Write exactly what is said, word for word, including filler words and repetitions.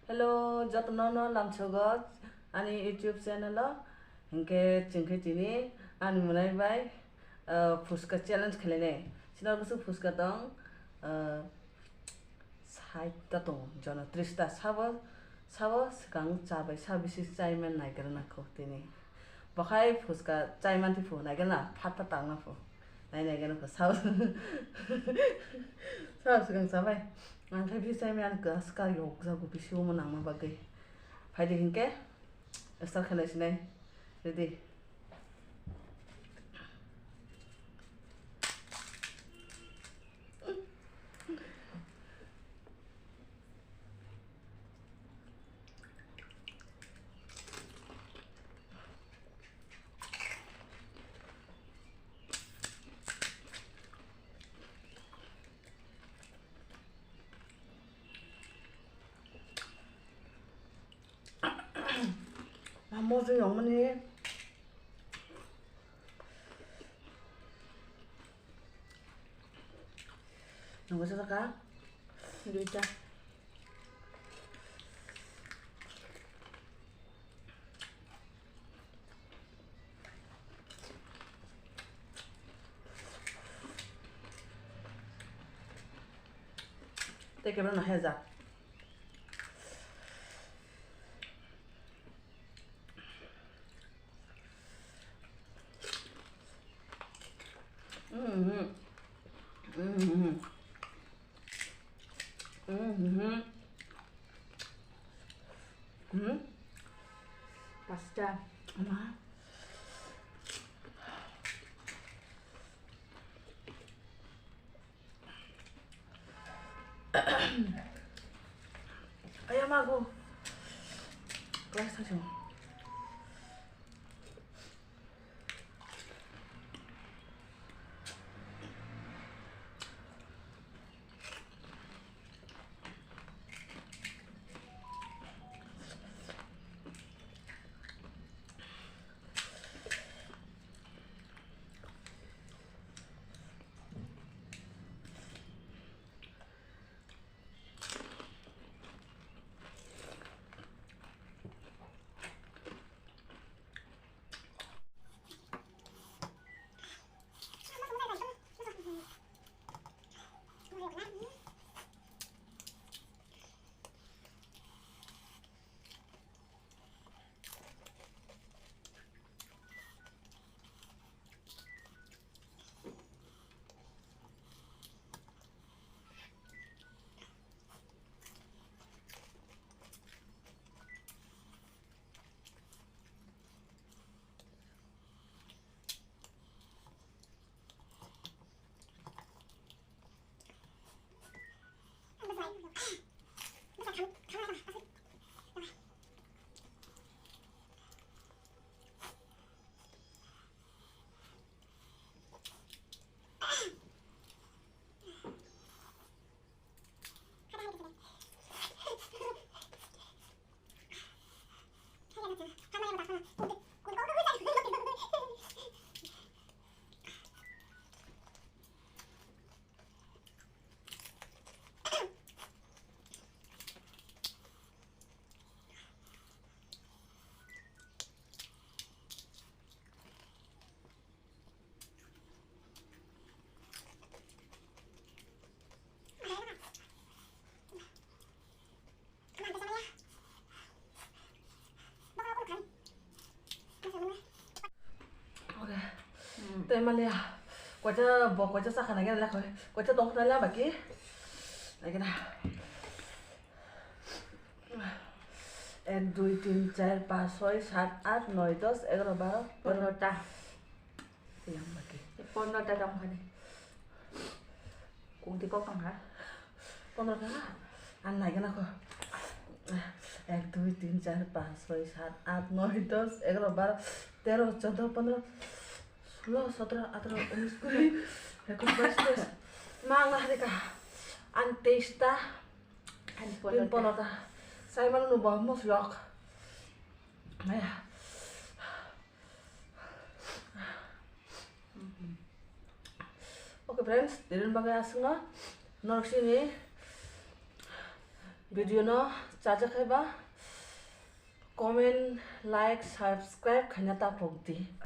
Hello, jotono no lamsogo ani YouTube channel o. Hinkhe chwngkhe tini ani mwnai bai, ah, phuska challenge khlainai. Chini bwswk phuska tong, ah, sait ta tongo, jono tris ta. Sabo, sabo swkang cha bai sa bisi chaiman naigra nangkho tini. Bo khai phuska chaiman ti phu naigra na, phat ta tang na phu. Nai naigra nangkho, sabo, sabo swkang cha bai. Ang khai bisi chaiman kwchwk ka yok jago bisi omo nangma bagwi. Phaidi hinkhe start khlai sinai. Ready? Amo se yongmani. Nunggu saka. Duita. Tei kebra no hejak. Mhm. Mhm. Mhm. Mhm. Pasta. Ama. Aya mago. Kelas satu. Okay. Hmm. Tei maliya, koita bo koita chakha nai gana lekha, koita tong khna la baki. Nai gana. Ek, dui, tin, char, panch, choi, sat, at, noi, dos, egaro, baro, pondro ta. Yang baki. Pondro ta tong khani. Kung ti kok tong ha. Pondro ta. Ang nai gana ko. Ek, dui, tin, char, panch, choi, sat, at, noi, dos, egaro, baro, tero, choddo, pondro, sulo, sotro, atro, unis, kuri, ekush, bais, teis. Ma ang na hari ka. Ang teis ta. Ang pondro ta. Pondro ta. Sai manu nu bo mos yok. Maya. Okay friends, dirin bagwi aswkno norok sini Video no chajakaiba comment, like, subscribe khaina tapok di.